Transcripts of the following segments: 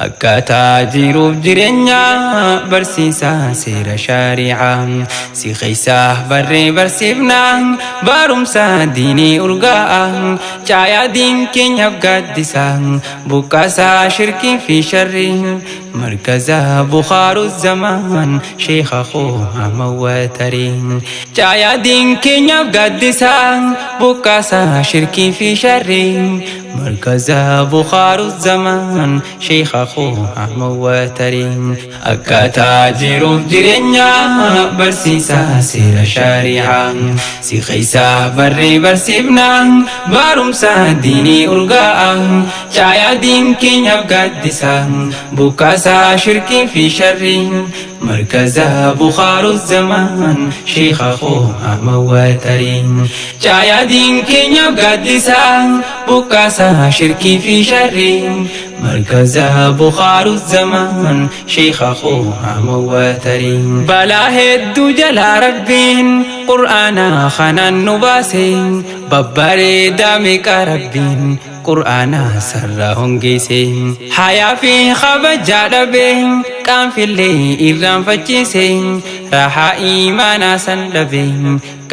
Akkaataa jiruuf jireenyaa barsiisaa seera shari'aa si keessaa barree barsiifnaa barumsa diinii urgaa'a caayaa diin keenyaaf gaaddisaa buqqaasaa shirkii fi sharrii markaza bukaaru zamaan sheekha koo amawwatarii caayaa diin keenyaaf gaaddisaa buqqaasaa shirkii fi sharrii markaza bukaaru zamaan sheekha koo amawwatarii akkaataa jiruuf jireenyaa barsiisaa seera shari'aa si keessaa barree barsiifnaa barumsa diinii urgaa'a caayaa diin keenyaaf gaaddisaa buqqaasaa shirkii fi sharrii markaza bukaaru zamaan sheekha koo amawwatarii caayaa diin keenyaaf gaaddisaa buqqaasaa shirkii fi sharrii markaza bukaaru zamaan sheekha koo amawwatarii balaa hedduu jalaa rabbiin qur'aana kanaan nu baase babbareedaa meeqa rabbiin qur'aana sarara hongeesse hayaa fi kabajaa dhabe qaanfillee irraanfachiise rahaa imaanaa san dhabe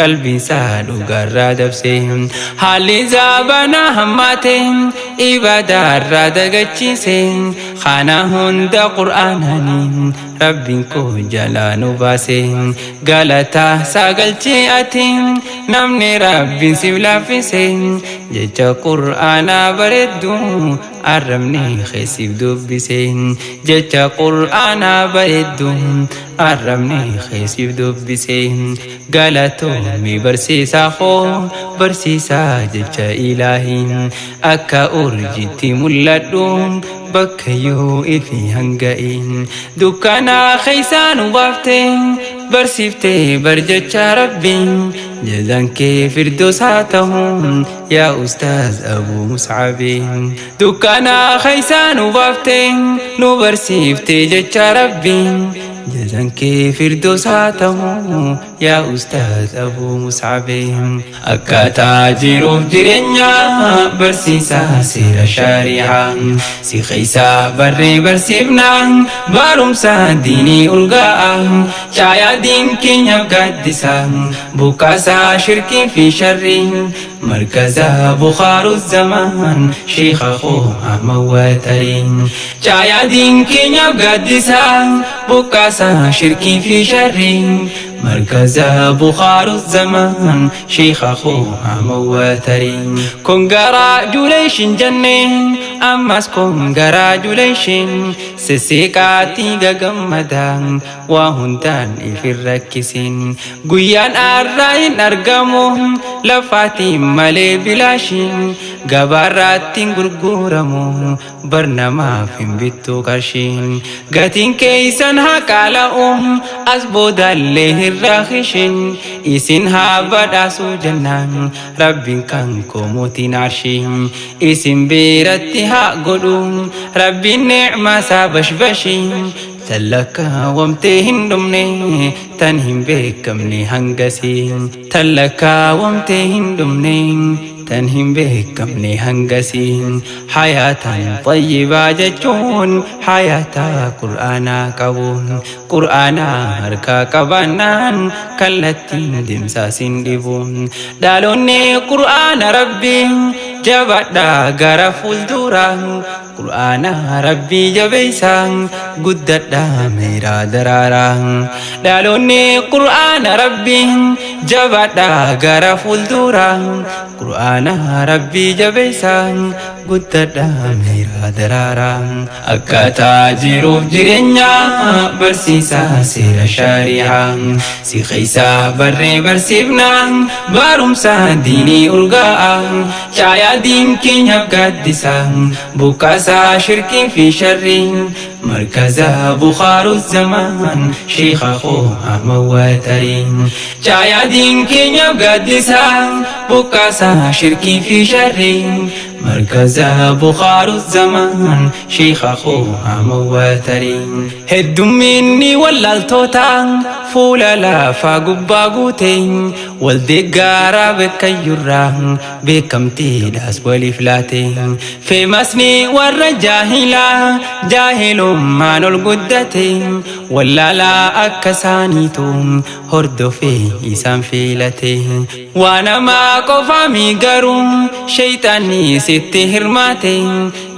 qalbiinsaa dhugarraa dabse haalli zaabanaa hammaate ibaadaarraa dagachiise kana hunda qur'aanaaniin rabbiin koo jalaa nu baase galataa sagalchee ati namni rabbiin siif laaffise jecha qur'aanaa bareeddu arrabni keessiif dubbise jecha qur'aanaa bareeddu arrabni keessiif dubbise galatoomi barsiisaa koo barsiisaa jecha ilaahi akka urjiitti mul'adhu bakka yoo ifi hanga'iin dukkanaa keessaa nu baafte barsiiftee barjecha rabbiin jazaan kee firdoos haa ta'u yaa ustaaz abuu muscabiin dukkanaa keessaa nu baafte nu barsiiftee jecha rabbiin jazaan kee firdoos haa ta'u yaa ustaaz abuu muscabiin akkaataa jiruuf jireenyaa barsiisaa seera shari'aa si keessaa barree barsiifnaa barumsa diinii urgaa'a caayaa diin keenyaaf gaaddisaa buqqaasaa shirkii fi sharrii markaza bukaaru zamaan sheekha koo amawwatarii caayaa diin keenyaaf gaaddisaa buqqaasaa shirkii fi sharrii markaza bukaaru zamaan sheekha koo amawwatarii congratulation jennee ammas congratulation sisiqaatii gagammadaa waa hundaan ifin rakkisin guyyaan arraa hin argamu lafaatiin malee bilaashin gabaarraattiin gurguramu barnamaaf hin bittu qarshiin gatiin keeysan haa qaala'u as boodallee hin raakishin isin haa badhaasuu jennaan rabbiin kan koo mootiin arshii isin biratti haa godhu rabbiin nicmaa isaa bashbashii tallakkaawwamtee hin dhumne tan hin beekamne hangasii tallakkaawwamtee hin dhumne tan hin beekamne hangasii hayaatan xayyibaa jechuun hayataa qur'aanaa qabuun qur'aanaa harkaa qabaannaan kallattiin deemsaas hin dhibu dhaloonni qur'aana rabbii jabaadhaa gara fuulduraa qur'aana rabbii jabeessaa guddadhaa meeraa daraaraa dhaloonni qur'aana rabbii jabaadhaa gara fuulduraa qur'aana rabbii jabeessaa guddadhaa meeraa daraaraa akkaataa jiruuf jireenyaa barsiisaa seera shari'aa si keessaa barree barsiifnaa barumsa diinii urgaa'a caayaa diin keenyaaf gaaddisaa buqqaasaa shirkii fi sharrii markaza bukaaru zamaan sheekha koo amawwatarii caayaa diin keenyaaf gaaddisaa buqqaasaa shirkii fi sharrii Markaza Bukhaaru Zamaan Sheekha koo Ahmad Heddumminni wallaaltoota fuula lafaa gubbaa guute, waldeeggaaraa bakkayyurraa beekamtiidhaas waliif laate. Feemasni warra jaahilaa jaahilummaan ol guddate, wallaalaa akka isaaniitu hordofee isaan filate. Waa namaa qofaami garuu sheeyxaanni sitti hirmaate.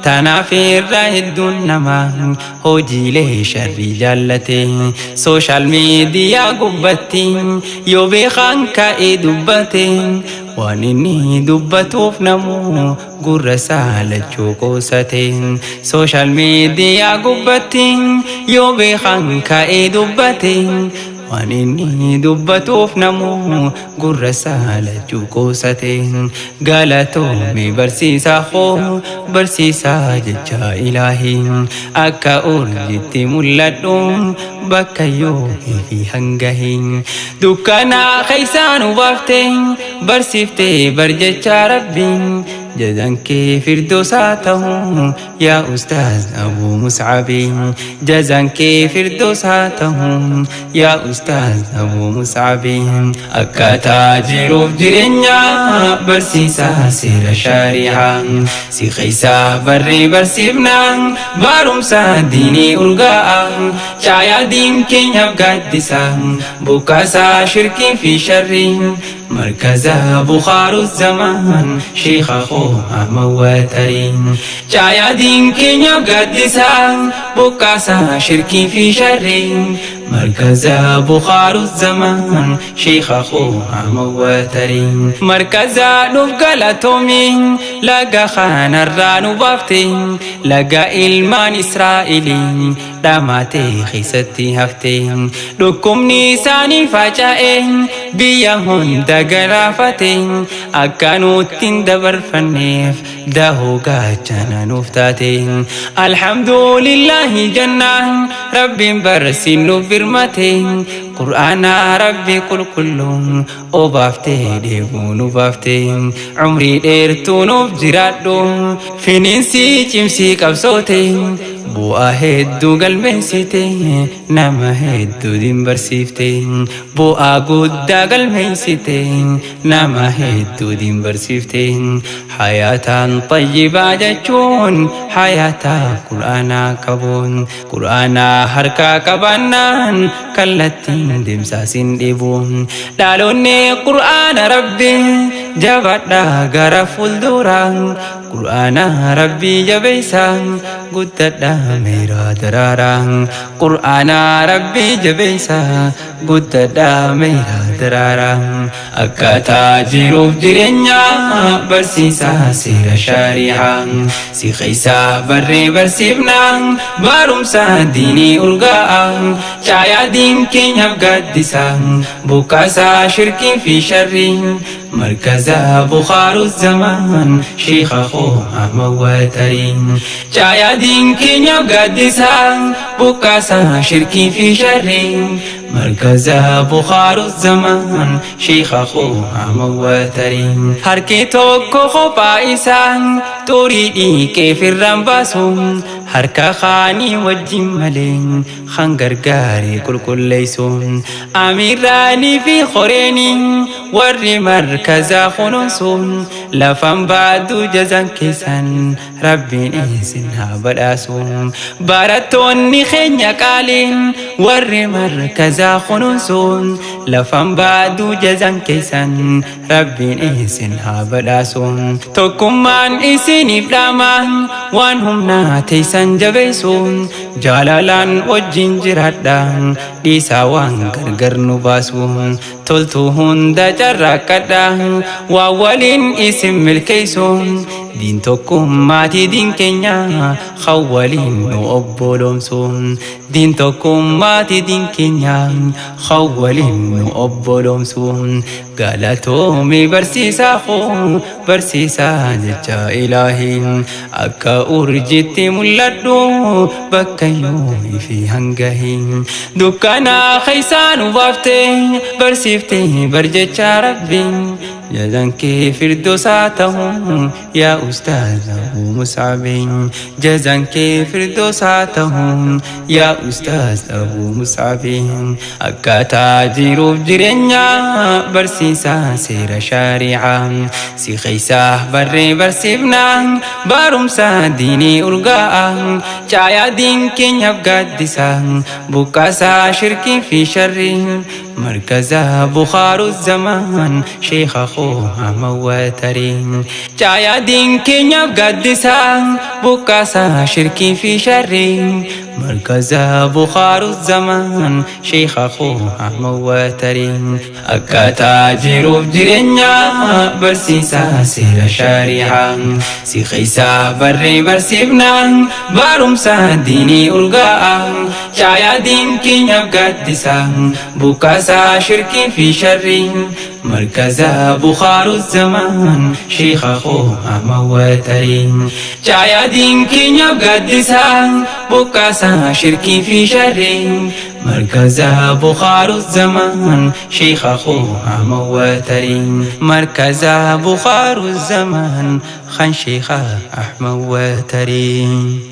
Tanaaf irra hedduun namaa hojiilee sharrii jaallate. Social media gubbatti yoo beekaan ka'ee dubbate, waan inni dubbatuuf namuu gurra isaa lachuu qoosate. Social media gubbatti yoo beekaan ka'ee dubbate, waan inni dubbatuuf namuu gurra isaa lachuu qoosate. Galatoomii barsiisaa koo, barsiisaa jecha ilaahii, akka urjitti mul'adhu bakka yoo fi hangahii. Dukkanaa keessaa nu baafte, barsiiftee barjecha rabbiin, jazaan kee firdoosaa ta'u yaa ustaaz Abu Mus'abi. Jazaan kee firdoosaa ta'u yaa ustaaz Abu Mus'abi. Akkaataa jiruuf jireenya barsiisaa seera shaari'aa si keessaa barree barsiifnaa barumsa diinii urgaa'a, caayaa diin keenyaaf gaaddisa, buqqaasaa shirkii fi sharrii. Markaza Bukhaaru Zamaan Sheekha koo Ahmad Watariin, caayaa diin keenyaaf gaaddisa, buqqaasaa shirkii fi sharrii. Markaza Bukhaaru Zamaan Sheekha koo Ahmad Watariin. Markaza nuuf galatoomi, laga kanarraa nu baafte, laga ilmaan Israa'eliin dhamaatee keessatti hafte. Dhukkubni isaanii faca'e biyya hunda galaafate, akka nutti hin dabarfanneef dahoo gaachana nuuf taate. Alhamdulillahi jannaan rabbiin barsiin nuuf birmate, qur'aana rabbi qulqulluun obaaftee dheebuu nu baafte. Umrii dheertuu nuuf jiraadhu, finiinsii cimsii qabsoote, bu'aa hedduu galmeessite, nama hedduu din barsiifte. Bu'aa guddaa galmeessite, nama hedduu din barsiifte. Hayaataan xayyibaa jechuun hayaataa qur'aanaa qabuun, qur'aanaa harkaa qabaannaan kallattiin deemsaasin dhibu. Dhaloonni qur'aana rabbi jabadhaa gara fuulduraa, qur'aana rabbii jabeessaa, guddadhaa meeraa daraaraa. Qur'aana rabbii jabeessaa, guddadhaa meeraa daraaraa. Akkaataa jiruuf jireenya barsiisaa seera shaari'aa si keessaa barree barsiifnaa barumsa diinii urgaa'a, caayaa diin keenyaaf gaaddisa, buqqaasaa shirkii fi sharrii. Markaza Bukhaaru Zamaan Sheekha koo Ahmad Watariin, caayaa diin keenyaaf gaaddisa, buqqaasaa shirkii fi sharrii. Markaza Bukhaaru Zamaan Sheekha koo Ahmad Watariin. Harki tokko kophaa isaa xurii dhiqee firraan baasu, harka kaanii wajjin malee kan gargaaree qulqulleessu. Amiiraanii fi horeenii warri markazaa kunuunsu, lafan baaduu jazaan keessan rabbiin isin haa badhaasu. Barattoonni keenya qaaliin warri markazaa kunuunsu, lafan baaduu jazaan keessan rabbiin isin haa badhaasu. Tokkummaan isiniif dhaama, waan humnaa teessan jabeessu, jaalalaan wajjin jiraadha, dhiisaa waan gargar nu baasu. Toltuu hunda carraaqqadha, waan waliin isin milkeessu. Diin tokkummaatii diin keenya kan waliin nu obboloomsu. Diin tokkummaatii diin keenya kan waliin nu obboloomsu. Galatoomii barsiisaa koo, barsiisaa jecha ilaahii, akka urjitti mul'adhu bakka yoo fi hangahii. Dukkanaa keessaa nu baafte, barsiifte barjecha rabbiin. Jazaan kee firdoosaa ta'u yaa ustaaz Abuu Mus'abiin. Jazaan kee firdoosaa ta'u yaa ustaaz Abuu Mus'abiin. Akkaataa jiruuf jireenyaa barsiisaa seera shaari'aa. Si keessaa barree barsiifnaa barumsa diinii urgaa'a. Caayaa diin keenyaaf gaaddisaa buqqaasaa shirkii fi sharrii. Markaza Bukhaaru Zamaan Sheekha koo Ahmad Watariin. Caayaa diin keenyaaf gaaddisaa buqqaasaa shirkii fi sharrii. Markaza Bukhaaru Zamaan Sheekha koo Ahmad Watariin. Akkaataa jiruuf jireenyaa barsiisaa seera shaari'aa. Si keessaa barree barsiifnaa barumsa diinii urgaa'a. Caayaa diin keenyaaf gaaddisaa buqqaasaa shirkii fi sharrii. Markaza Bukhaaru Zamaan Sheekha koo Ahmad Watariin. Caayaa diin keenyaaf gaaddisaa buqqaasaa shirkii fi sharrii. Markaza Bukhaaru Zamaan Sheekha koo Ahmad Watariin. Markaza Bukhaaru Zamaan kan Sheekha Ahmad Watariin.